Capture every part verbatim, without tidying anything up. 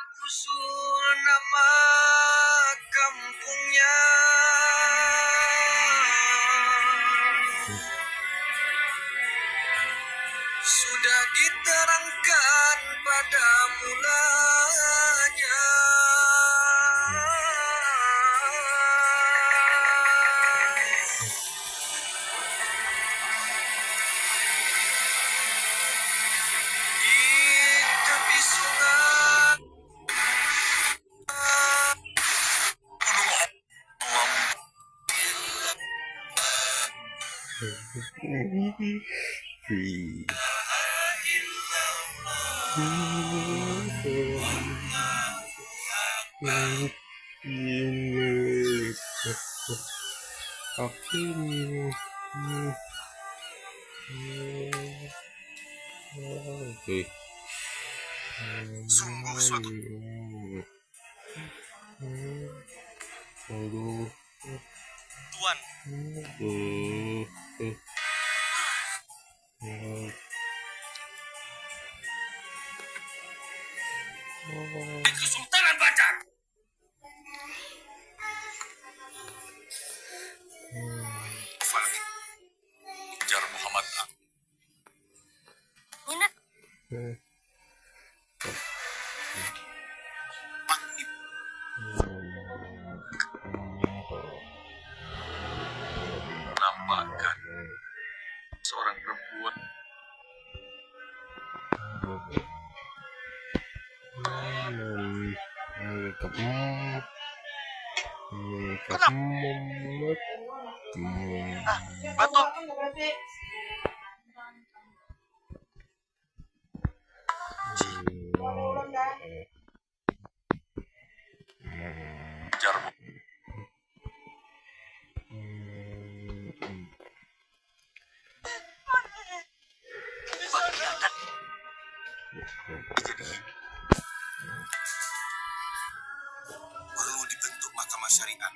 Usur nama kampungnya sudah diterangkan pada mulanya. Di tepi sungai. Sungguh suatu Tuan. Kesultanan Banjar. Jar Muhammad. Nina. Nampakkan seorang perempuan. Batul. Perlu dibentuk mahkamah syariat.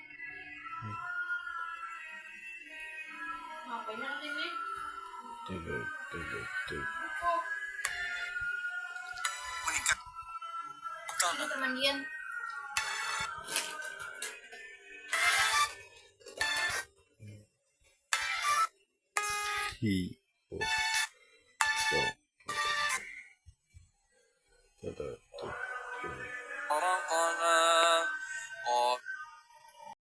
Ngapain aku ini? Meningkat. Ini kemandian. Hi. Oh. So.